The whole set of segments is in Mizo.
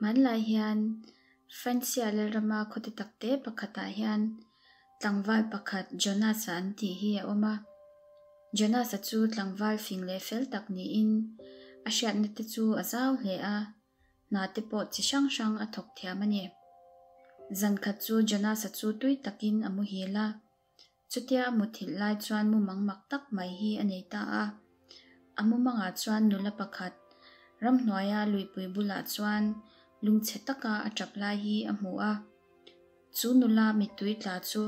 Hmanlai hian Francia lalrama khaw te tak te pakhatah hian tlangval pakhat Jonas-a an tih hi a awm a. Jonas-a chu tlangval fing leh fel tak niin a hriatna te chu a zau hle a, hna te pawh chi hrang hrang a thawk thiam a ni. Zan khat chu Jonas-a chu tui takin a muhil a. Chutia a muthilh lai chuan mumang mak tak mai hi a nei ta a. A mumangah chuan nula pakhat, ramhnuaia luipui bulah chuan lungchhe taka a tap lai hi a hmu a. Chu nula mittui tla chu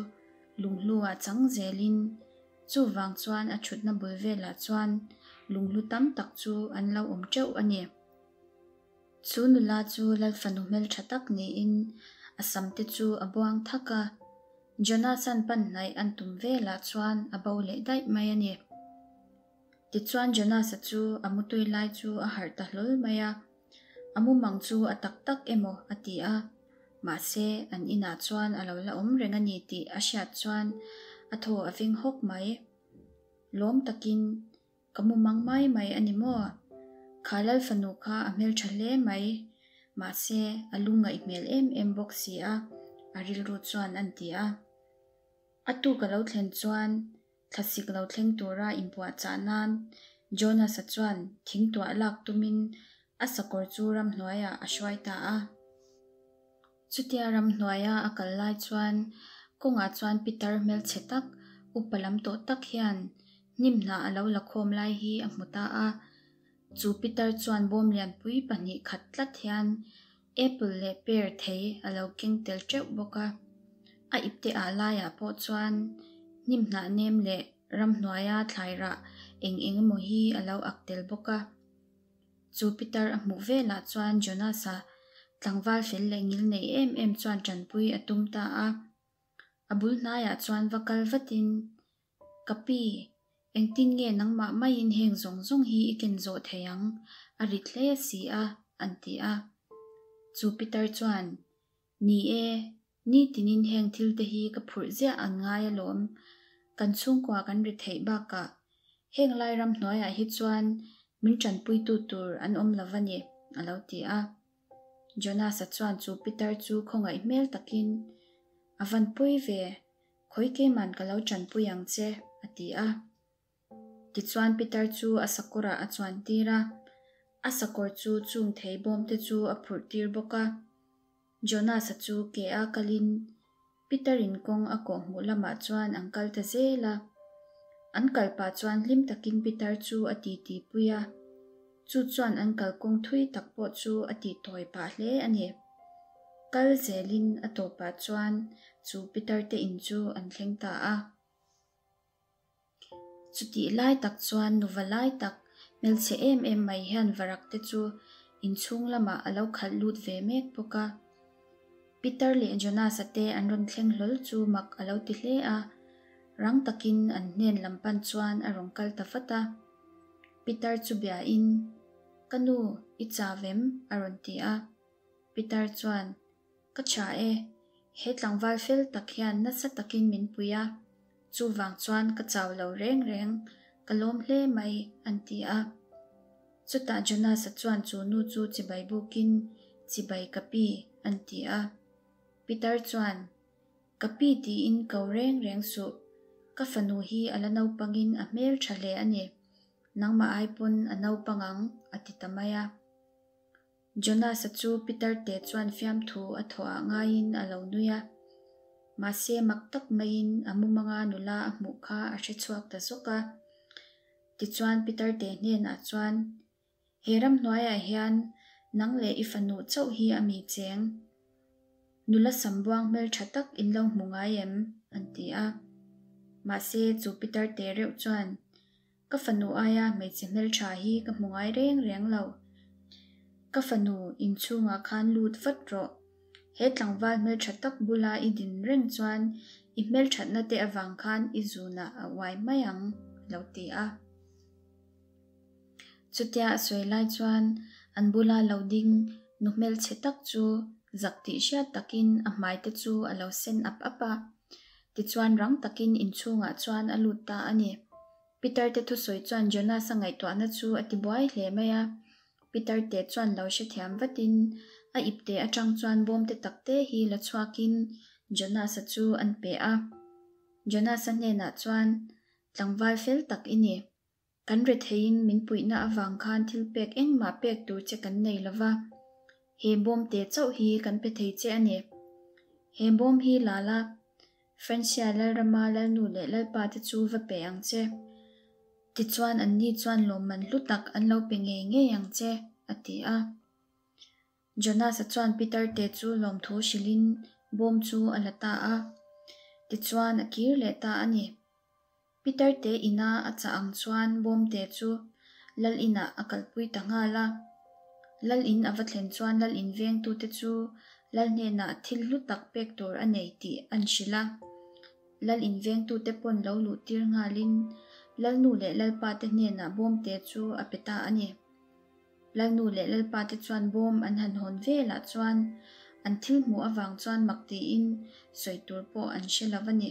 lunghluah chang zelin, chuvang chuan a thutna bul velah chuan lunghlu tam tak chu an lo awm teuh a ni. Chu nula chu Lalfanu hmeltha tak niin a sam te chu a buang thak a, Jonas-a'n pan hnaih an tum velah chuan a bo leh daih mai a ni. Tichuan Jonas-a chu a mutui lai chu a harh ta hlawl mai a, a mumang chu a tak tak emaw a ti a, mahse an inah chuan a lo la awm reng a ni tih a hriat chuan a thaw a veng hawk mai. Lawm takin Ka mu mang mai mai a ni maw? Kha Lal fanu kha a hmeltha hle mai, mahse a lungngaih hmel em em bawk si a, a rilru chuan an ti a. A tuk a lo thlen chuan thlasik lo thleng tura inpuahchah nan Jonas-a chuan thingtuah lak tumin a sakawr chu ramhnuaiah a hruai ta a. Chutia ramhnuaia a kal lai chuan kawngah chuan pitar hmelchhe tak, upa lam tawh tak hian hnim hnah a lo la khawm lai hi a hmu ta a. Chu pitar chuan bawm lianpui pahnih khat tlat hian apple leh pear thei a lo keng tel teuh bawk a. A ipte ah laiah pawh chuan hnim hnah nem leh ramhnuaia thlai rah eng eng emaw hi a lo ak tel bawk a. Chu pitar a hmuh velah chuan Jonas-a tlangval fel leh ngil nei em em chuan tanpui a tum ta a. A bul hnaiah chuan va kal vatin, Ka pi, engtin nge nangmah maiin heng zawng zawng hi i ken zawh thei ang? A rit hle si a, an ti a. Chu pitar chuan, Ni e, nitinin heng thil te hi ka phurh ziah an ngai alawm. Kan chhungkua kan ri theih bakah heng lai ram hnuaiah hi chuan min tanpuitu tur an awm lo va ni, a lo ti a. Jonas-a chuan chu pitar chu khawngaih hmel takin, A van pawi ve, khawi keiman ka lo tanpui ang che, a ti a. Tichuan Peter chu a sakawrah a chuan tir a, a sakawr chu chung thei bawm te chu a phurh tir bawk a. Jonas-a chu ke a kalin Peter-in kawng a kawh hmuh lamah chuan an kal ta zel a. An kal pah chuan hlim takin Peter chu a titi pui a, chu chuan an kalkawng thui tak pawh chu a tih tawi pah hle a ni. Kal zelin a tawpah chuan chu Peter te in chu an thleng ta a. Chutih lai tak chuan nuva lai tak hmelchhe em em mai hian varak te chu inchhung lamah a lo khalh lut ve mek bawk a. Peter leh Jonas-a te an rawn thleng hlawl chu mak a lo ti hle a, rang takin an hnen lam pan chuan a rawn kal ta vat a. Peter chu biain, Ka nu, i chau em? a rawn ti a. Peter chuan, Ka tha e, he tlangval fel tak hian nasa takin min pui a, chuvang chuan ka chau lo reng reng, ka lawm hle mai, an ti a. Chutah Jonas-a chuan chu nu chu chibai bukin, Chibai ka pi, an ti a. Peter chuan, Ka pi tiin ko reng reng suh, ka fanu hi a la naupangin a hmel tha hle a ni, nangmah ai pawn a naupang ang, a ti ta mai a. Jonas-a chu Peter te chuan fiamthu a thawhah ngaiin a lo nui a. Mahse mak tak maiin a mumanga nula a hmuh kha a hre chhuak ta zawk a. Tichuan Peter te hnenah chuan, He ramhnuaiah hian nang leh i fanu chauh hi a mi cheng. Nula sambuang hmeltha tak in lo hmu ngai em? an ti a. Mahse chu Peter te reuh chuan, Ka fanu aia hmeichhe hmeltha hi ka hmu ngai reng reng lo. Ka fanu inchhungah khan lut vat rawh. He tlangval hmeltha tak bula i din reng chuan i hmelthatna te avang khan i zunah a uai mai ang, a lo ti a. Chutia a sawi lai chuan an bula lo ding nu hmelchhe tak chu zak tih hriat takin a hmai te chu a lo sen ap ap a. Tichuan rang takin inchhungah chuan a lut ta a ni. Peter te thusawi chuan Jonas-a ngaihtuahna chu a ti buai hle mai a. Pitarte chuan lo hrethiam vatin a ipte atang chuan bawm te takte hi la chhuakin Jonas-a chu an pe a. Jonas-a hnenah chuan, Tlangval fel tak i ni. Kan retheiin min puihna avang khan thil pek engmah pek tur che kan nei lo va, he bawm te chauh hi kan pe thei che a ni. He bawm hi la la, Francia Lalrama Lalnu leh Lalpa te chu va pe ang che. Tichuan anni chuan lawmman hlu tak an lo pe ngei ngei ang che, a ti a. Jonas-a chuan Peter te chu lawmthu hrilhin bawm chu a la ta a. Tichuan a kir leh ta a ni. Peter te ina a chah ang chuan bawm te chu Lal inah a kalpui ta nghal a. Lal in a va thlen chuan Lal in vengtute chu Lal hnenah thil hlu tak pek tur a nei tih an hrilh a. Lal in vengtute pawn lo luh tir nghalin Lalnu leh Lalpa te hnenah bawm te chu a pe ta a ni. Lalnu leh Lalpa te chuan bawm an han hawn velah chuan an thil hmuh avang chuan mak tiin sawi tur pawh an hre lo a ni.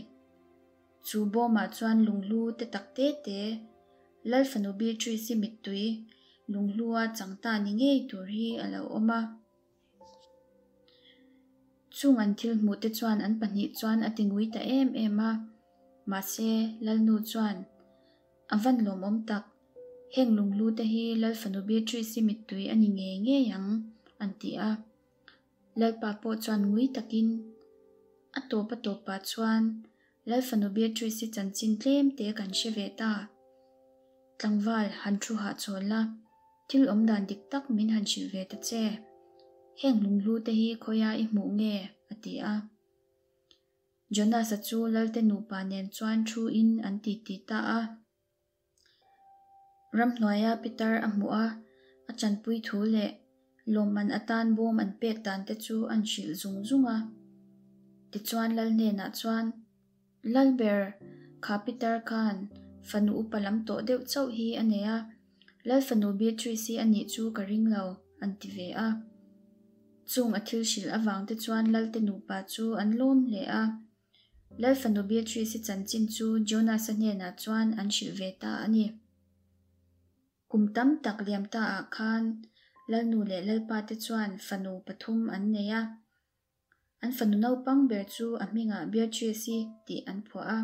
Chu bawmah chuan lunghlu te tak te te, Lal fanu Beatrice-i mittui lunghlua chang ta ni ngei tur hi a lo awm a. Chung an thil hmuh te chuan an pahnih chuan a ti ngui ta em em a. Mahse, Lalnu chuan, A van lawmawm tak, heng lunghlu te hi Lal fanu Beatrice-i mittui a ni ngei ngei ang, an ti a. Lalpa pawh chuan ngui takin a tawp a tawpah chuan Lal fanu Beatrice-i chanchin tlem te kan hre ve ta. Tlangval han thu hahchawl la, thil awmdan dik tak min han hrilh ve ta che. Heng lunghlu te hi khawia i hmuh nge? a ti a. Jonas-a chu Lalte nupa nen chuan thu in an titi ta a. Ramhnuaia Peter a hmuh a, a chanpui thu leh lawmman atan bawm an pek dan te chu an hrilh zung zung a. Tichuan Lal hnenah chuan, Lalber, kha Peter khan fanu upa lam tawh deuh chauh hi a nei a, Lal fanu Beatrice hi a nih chu ka ring lo, an ti ve a. Chung a thil hrilh avang te chuan Lalte nupa chu an lawm hle a. Lal fanu Beatrice-i chanchin chu Jonas-a hnenah chuan an hrilh ve ta a ni. Kum tam tak liam ta ah khan Lalnu leh Lalpa te chuan fanu pathum an nei a. An fanu naupang ber chu a hmingah Beatrice-i tih an phuah a.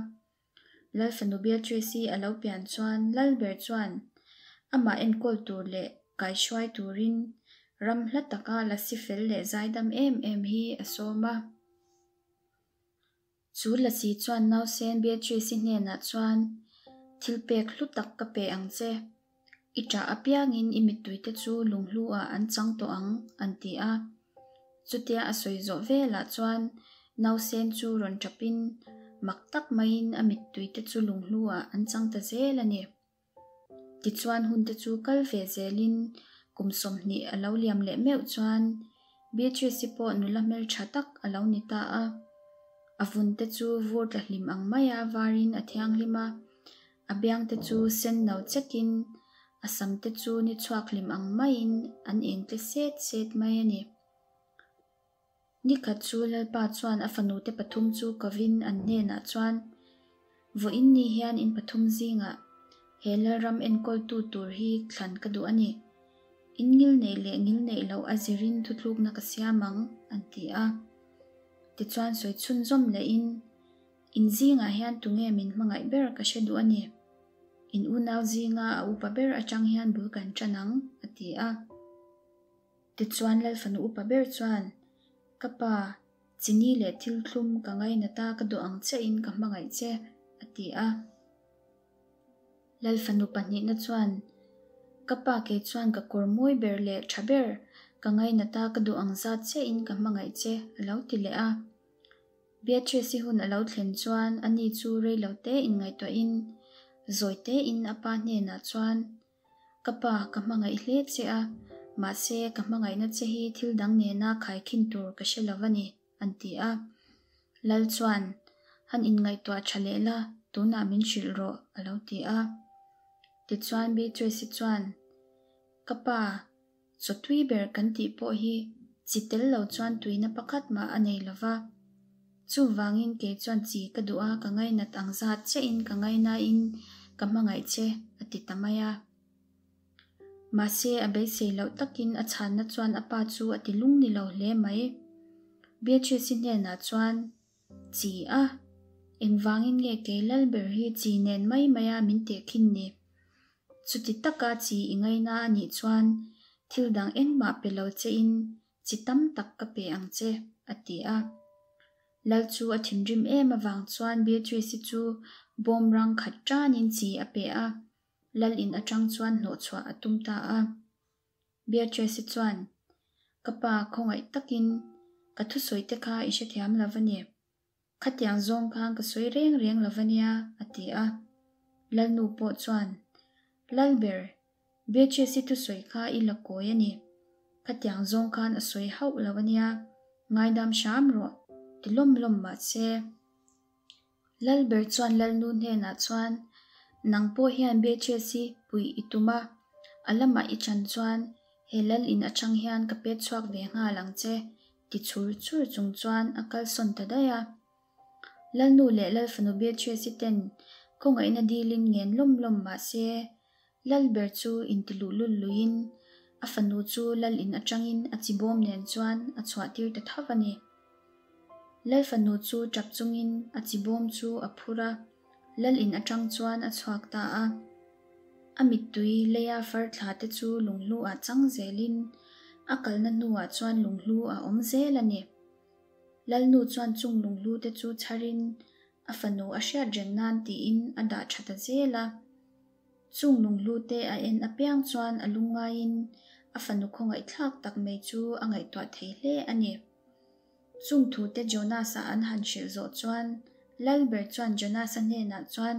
Lal fanu Beatrice-i a lo pian chuan Lal ber chuan amah enkawl tur leh kaihruai turin ram hla taka lasi fel leh zaidam em em hi a sawm a. Chu Lasi chuan nausen Beatrice-i hnenah chuan, Thil pek hlu tak ka pe ang che. I ṭah apiangin i mittuite chu lunghlu-ah an chang tawh ang, an ti a. Chutia a sawi zawh velah chuan nausen chu rawn ṭapin mak tak maiin a mittuite chu lunghlu-ah an chang ta zel a ni. Tichuan hunte chu kal ve zelin kum 20 a lo liam leh meuh chuan Beatrice-i pawh nula hmeltha tak a lo ni ta a. A vunte chu vur tla hlim ang maia varin a thianghlim a, a biangte chu sen no chekin a samte chu ni chhuak hlim ang maiin an eng tle set set mai a ni. Nikhat chu Lalpa chuan a fanute pathum chu kovin an hnenah chuan, Vawiin ni hian in pathum zingah he Lalram enkawltu tur hi thlan ka duh a ni. In ngilneih leh ngilneih loh a zirin thutlukna ka siam ang, an ti a. Tichuan sawi chhunzawm lehin, In zingah hian tunge min hmangaih ber ka hre duh a ni. In unau zinga a upa ber atang hian bul kan tan ang, a ti a. Tichuan Lal fanu upa ber chuan, Ka pa, chini leh thil thlum ka ngainat a, ka duh ang chiahin ka hmangaih che, a ti a. Lal fanu pahnihna chuan, Ka pa kei chuan ka kawr mawi ber leh tha ber ka ngainat a, ka duh ang zat chiahin ka hmangaih che, a lo ti leh a. Beatrice-i hun a lo thlen chuan ani chu rei lo te inngaihtuahin zawi tein a pa hnenah chuan, Ka pa, ka hmangaih hle che a, mahse ka hmangaihna che hi thil dang nena khaikhin tur ka hre lo a ni, an ti a. Lal chuan, Han inngaihtuah tha leh la, tunah min hrilh rawh, a lo ti a. Tichuan Beatrice-i chuan, Ka pa, chaw tui ber kan tih pawh hi chi tel lo chuan tuina pakhat mah a nei lo va. Chuvangin kei chuan chi ka duh a, ka ngainat ang zat chiahin ka ngainain ka hmangaih che, a ti ta mai a. Mahse a beisei loh takin a chhanna chuan a pa chu a ti lung ni lo hle mai. Beatrice-i hnenah chuan, Chi a, engvangin nge kei Lalber hi chi nen mai maia min tehkhin ni? Chuti taka chi i ngaina a nih chuan thil dang engmah pe lo chein chi tam tak ka pe ang che, a ti a. Lal chu a thinrim em avang chuan Beatrice-i chu bawm rang khat tanin chi a pe a, Lal in atang chuan hnawhchhuah a tum ta a. Beatrice-i chuan, Ka pa, khawngaih takin ka thusawi te kha i hrethiam lo va ni. Khatiang zawng khan ka sawi reng reng lo va nia, a ti a. Lalnu pawh chuan, Lalber, Beatrice-i thusawi kha i la kawi a ni. Khatiang zawng khan a sawi hauh lo a nia, ngaidam hram rawh, ti lawm lawm mah se. Lalber chuan Lalnu hnenah chuan, Nang pawh hian Beatrice-i puih i tum a, a lamah i chan chuan he lal in atang hian ka pet chhuak ve nghal ang che, ti chhur chhur chung chuan a kalsawn ta daih a. Lalnu leh Lalfanu Beatrice-i ten khawngaihna dilin ngen lawm lawm mah se, Lalber chu intiluhlul luiin a fanu chu lal in atangin a chibawm nen chuan a chhuahtir ta tho a ni. Lalfanu chu tap chungin a chibawm chu a phur a, lal in atang chuan a chhuak ta a. A mittui leia far thla te chu lunghlu ah chang zelin a kalna hnuah chuan lunghlu a awm zel a ni. Lalnu chuan chung lunghlu te chu chharin a fanu a hriat reng nan tiin a dah tha ta zel a. Chung lunghlu te a en apiang chuan a lungngaiin a fanu khawngaihthlak tak mai chu a ngaihtuah thei hle a ni. Chung thute Jonas-a an han hrilh zawh chuan Lalber chuan Jonas-a hnenah chuan,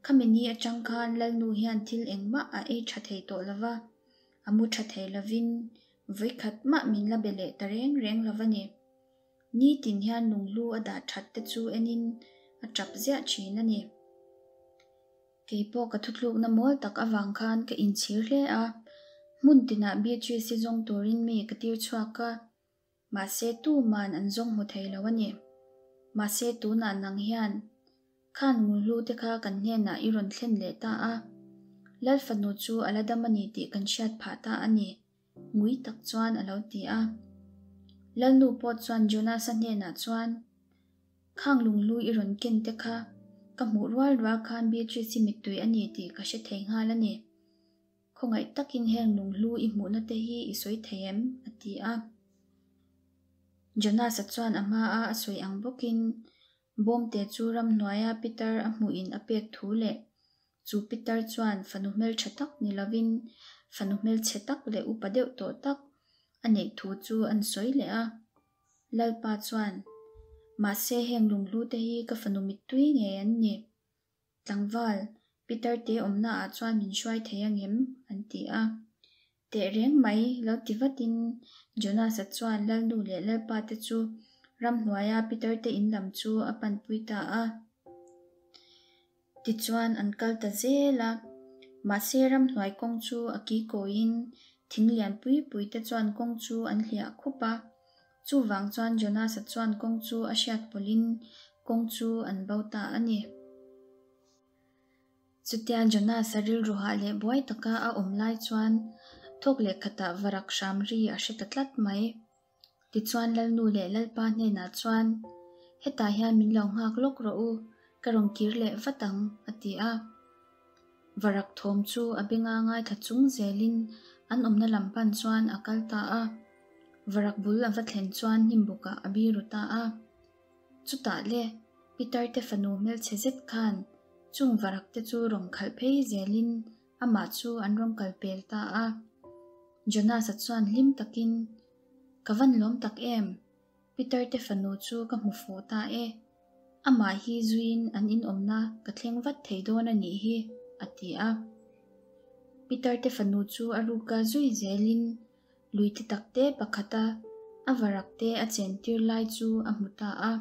Khami ni atang khan Lalnu hian thil engmah a ei tha thei tawh lova, a mu tha thei lovin vawikhat mah min la be leh ta reng reng lo va ni. Nitin hian lunghlu a dah that te chu enin a tap ziah thin a ni. Kei pawh ka thutlukna mawl tak avang khan ka inchhir hle a, hmun tinah Beatrice-i zawng turin mi ka tir chhuak a, mahse tuman an zawng hmu thei lo a ni. Mahse tunah nang hian khan ngulhlu te kha kan hnenah i rawn thlen leh ta a, Lalfanu chu a la dam a ni tih kan hriat phah ta a ni, ngui tak chuan a lo ti a. Lalnu pawh chuan Jonas-a hnenah chuan, Khang lunghlu i rawn ken te kha ka hmuh rual rual khan Beatrice-i mittui a ni tih ka hre thei nghal a ni. Khawngaih takin heng lunghlu i hmuhna te hi i sawi thei em? a ti a. Jonas-a chuan a hmaa a sawi ang bawkin bawmte chu ramhnuaia Peter a hmuhin a pek thu leh chu Peter chuan fanu hmeltha tak ni lovin fanu hmelchhe tak leh upa deuh tawh tak a neih thu chu an sawi leh a. Lalpa chuan, Mahse heng lunghlu te hi ka fanu mittui ngei an ni. Tlangval, Peter te awmna ah chuan min hruai thei angem? an ti a. Teh reng mai, lo ti vatin Jonas-a chuan Lalnu leh Lalpa te chu ramhnuaia Peter te in lam chu a panpui ta a. Tichuan an kal ta zel a, mahse ramhnuai kawng chu a kikawiin thing lian pui pui te chuan kawng chu an hliah khup a. Chuvang chuan Jonas-a chuan kawng chu a hriat pawlhin kawng chu an bo ta a ni. Chutia Jonas-a rilru hah leh buai taka a awm lai chuan thawk leh khatah varak hram ri a hre ta tlat mai. Tichuan Lalnu leh Lalpa hnenah chuan, Hetah hian min lo nghak lawk rawh u, ka rawn kir leh vat ang, a ti a. Varak thawm chu a benga ngaithla chung zelin an awmna lam pan chuan a kal ta a. Varak bul a va thlen chuan hnim bukah a biru ta a. Chutah le, Pitar te fanu hmelchhe zet khan chung varak te chu rawn khalh phei zelin Amah chu an rawn kal pel ta a. Jonas-a chuan hlim takin, Ka van lawm tak em? Peter te fanu chu ka hmu fuh ta e. Amah hi zuiin an inawmna ka thleng vat thei dawn a nih hi, a ti a. Peter te fanu chu a ruka zui zelin lui te tak te pakhata a varak te a chentir lai chu a hmu ta a.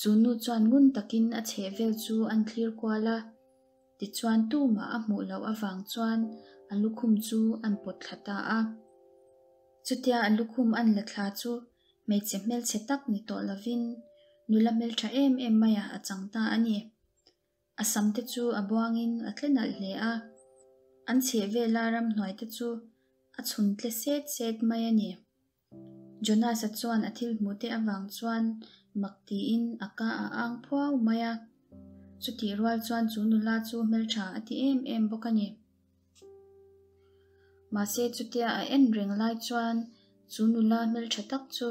Chu nu chuan ngun takin a chheh vel chu an thlir kual a, tichuan tumah a hmuh loh avang chuan a lukhum chu an pawt thla ta a. Chutia a lukhum an la thla chu hmeichhe hmelchhe tak ni tawh lovin nula hmeltha em em maiah a chang ta a ni. A sam te chu a buangin a tle nalh hle a. An chhehvela ramhnuai te chu a chhun tle set set mai a ni. Jonas-a chuan a thil hmuhte avang chuan mak tiin a ka a ang phuau mai a. Chutih rual chuan chu nula chu hmeltha a ti em em bawk a ni. Mahse chutia a en reng lai chuan chu nula hmeltha tak chu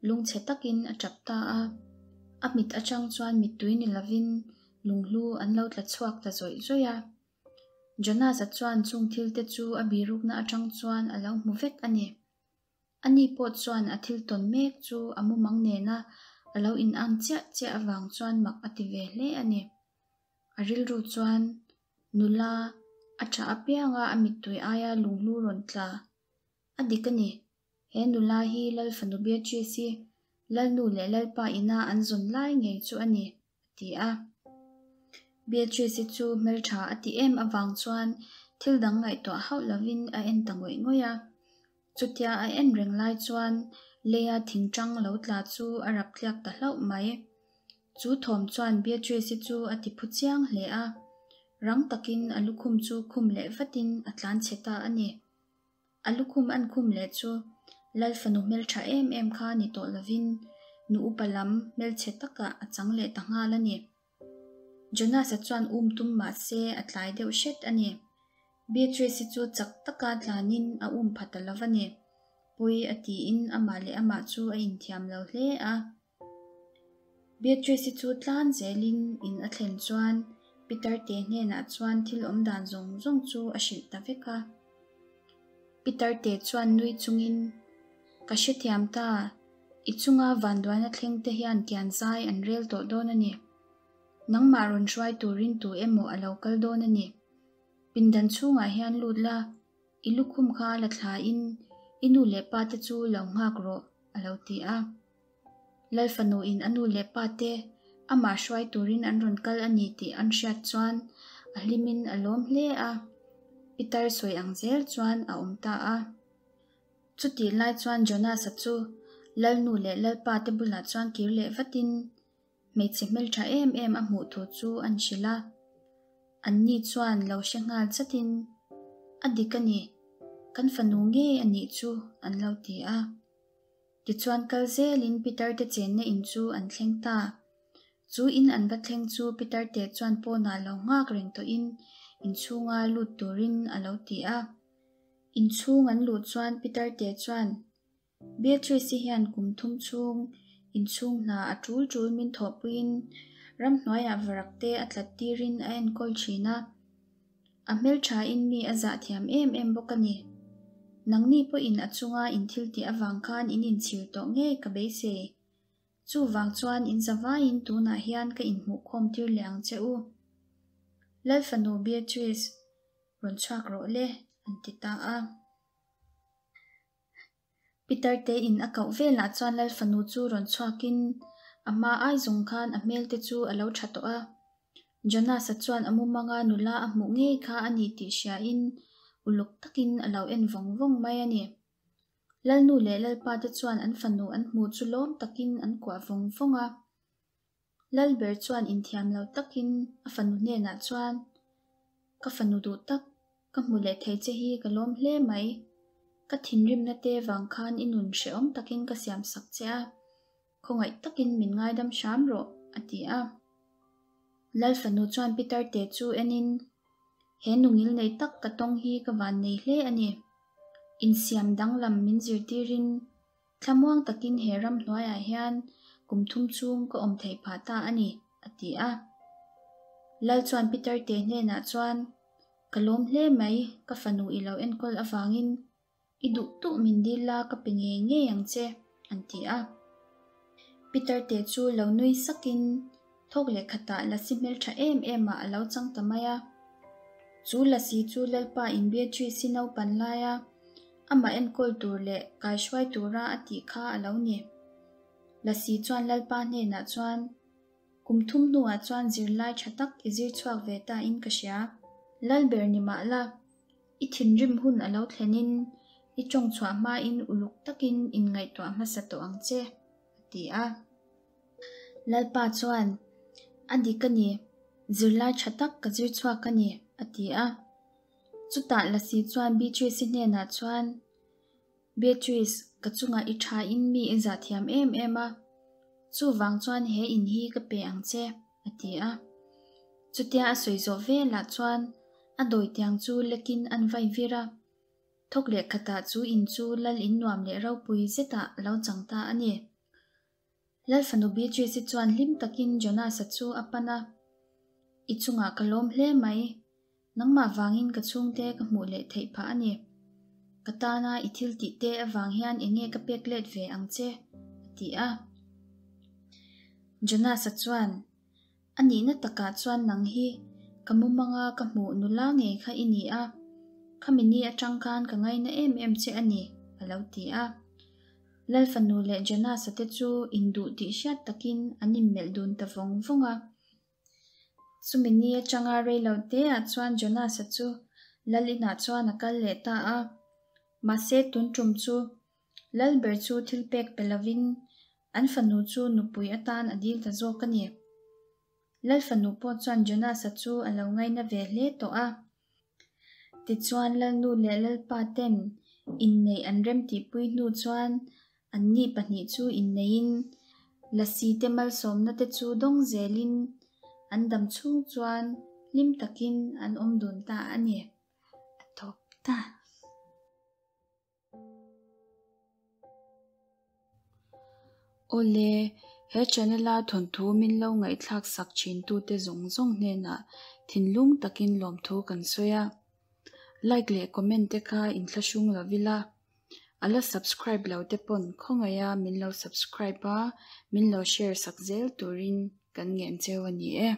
lungchhe takin a tap ta a. A mit atang chuan mittui ni lovin lunghlu an lo tla chhuak ta zawih zawih a. Jonas-a chuan chung thil te chu a birukna atang chuan a lo hmu vek a ni. Ani pawh chuan a thil tawn mek chu a mumang nena a lo inang chiah chiah avang chuan mak a ti ve hle a ni. A rilru chuan nula a tha apianga a mittui aia lunghlu rawn tla a dik a ni. He nula hi Lal fanu Beatrice-i Lalnu leh Lalpa ina an zawn lai ngei chu a ni, a ti a. Beatrice-i chu hmeltha a ti em avang chuan thil dang ngaihtuah hauh lovin a en ta ngawih ngawih a. Chutia a en reng lai chuan leia thingtang lo tla chu a rap tliak ta hlauh mai. Chu thawm chuan Beatrice-i chu a ti phu chiang hle a. Rang takin a lukhum chu khum leh vatin a tlan chhe ta a ni. A lukhum an khum leh chu Lal fanu hmeltha em em kha ni tawh lovin nu upa lam hmelchhe takah a chang leh ta nghal a ni. Jonas-a chuan um tum mah se a tlai deuh hret a ni. Beatrice-i chu chak taka tlanin a um pha ta lo va ni. Pui a tiin amah leh amah chu a inthiam lo hle a. Beatrice-i chu tlan zelin in a thlen chuan Peter-te hnenah chuan thil awm dan zawng zawng chu a hrilh ta vek a. Peter-te chuan nui chungin, Ka hrethiam ta, i chunga vanduaina thlengte hian kian zai an rel tawh dawn a ni. Nangmah rawn hruai turin tu emaw a lo kal dawn a ni. Pindan chhungah hian lut la, i lukhum kha la thlain i nu leh pa te chu lo nghak rawh, a lo ti a. Lal fanuin a nu leh pa te amah hruai turin an rawn kal a ni tih an hriat chuan a hlimin a lawm hle a, pitar sawi ang zel chuan a awm ta a. Chutih lai chuan Jonas-a chu Lalnu leh Lalpa te bulah chuan kir leh vatin Hmeichhe hmeltha em em a hmuh thu chu an hrilh a, anni chuan lo hre nghal chatin, A dik a ni, kan fanu ngei a nih chu an lo ti a. Tichuan kal zelin Peter te chenna in chu an thleng ta. Chu in an va thleng chu Peter te chuan pawnah lo nghak reng tawhin inchhunga lut turin a lo ti a. Inchhung an luh chuan Peter te chuan Beatrice-i hian kum thum chhung inchhung hna a tul tul min thawhpuiin ramhnuaiah varak te a tlat tirin a enkawl thin a. A hmelthain mi a zah thiam em em bawk a ni. Nangni pawhin a chunga in thil tih avang khan in inchhir tawh ngei ka beisei. Chuvang chuan in zavaiin tunah hian ka inhmuhkhawm tir leh ang che u. Lalfanu Beatrice, rawn chhuak rawh le, an ti ta a. Peter te in a koh velah chuan Lal fanu chu rawn chhuakin a hma ai zawng khan a hmel te chu a lo tha tawh a. Jonas-a chuan a mumanga nula a hmuh ngei kha a ni tih hriain uluk takin a lo en vawng vawng mai a ni. Lalnu leh Lalpa te chuan an fanu an hmuh chu lawm takin an kuah vawng vawng a. Lalber chuan inthiam lo takin a fanu hnenah chuan, Ka fanu duh tak, ka hmu leh thei che hi ka lawm hle mai. Ka thinrimna te vang khan i nun hrehawm takin ka siam sak che a, khawngaih takin min ngaidam hram rawh, a ti a. Lal fanu chuan Peter te chu enin, He nungil nei tak ka tawng hi ka van nei hle a ni. Insiam danglam min zirtirin Thlamuang takin he ram hnuaiah hian kum thum chhung ka awm theih phah ta a ni, a ti a. Lal chuan Peter te hnenah chuan, Ka lawm hle mai, ka fanu i lo enkawl avangin i duh duh min dil la ka pe ngei ngei ang che, an ti a. Peter te chu lo nui sakin thawk leh khatah lasi hmeltha em em ah a lo chang ta mai a. Chu lasi chu Lalpa in Beatrice-i naupan laia Amah enkawl tur leh kaihruai tura a tih kha a lo ni. Lasi chuan Lalpa hnenah chuan, Kum thum hnuah chuan zirlai tha tak i zir chhuak ve ta in ka hria. Lalber ni mah la, i thinrim hun a lo thlenin i tawng chhuah hmain uluk takin inngaihtuah hmasa tawh ang che, a ti a. Lalpa chuan, A dik a ni, zirlai tha tak ka zir chhuak a ni, a ti a. Chutah Lasi chuan Beatrice-i hnenah chuan, Beatrice, ka chungah i thain mi i zahthiam em em a, chuvang chuan he in hi ka pe ang che, a ti a. Chutia a sawi zawh velah chuan a dawitiang chu lekin an vai vir a. Thawk leh khatah chu in chu lal in nuam leh ropui zetah a lo chang ta a ni. Lal fanu Beatrice-i chuan hlim takin Jonas-a chu a pan a, I chungah ka lawm hle mai. Nangmah vangin ka chhungte ka hmuh leh theih phah a ni. Ka tana i thil tih te avang hian eng nge ka pek let ve ang che? a ti a. Jonas-a chuan, A nihna takah chuan nang hi ka mumanga ka hmuh nula ngei kha i ni a, khami ni atang khan ka ngaina em em che a ni, a lo ti a. Lal fanu leh Jonas-a te chu induh tih hriat takin an inmelh dun ta vawng vawng a. Chumi ni atanga rei lo teah chuan Jonas-a chu Lal inah chuan a kal leh ta a. Mahse tun tum chu Lal ber chu thil pek pe lovin an fanu chu nupui atan a dil ta zawk a ni. Lal fanu pawh chuan Jonas-a chu a lo ngaina ve hle tawh a. Tichuan Lalnu leh Lalpa ten inneih an remtihpui hnu chuan Anni pahnih chu inneiin Lasi te malsawmna te chu dawng zelin an dam chhung chuan hlim takin an awm dun ta a ni. A tawp ta. Awle, he channel-a thawnthu min lo ngaihthlak sak thintute zawng zawng hnenah thinlung takin lawmthu kan sawi a. Like leh comment te kha inthlahrung lo ila. A la subscribe lo te pawn khawngaih a min lo subscribe a, min lo share sak zel turin kan ngen cheu a ni e.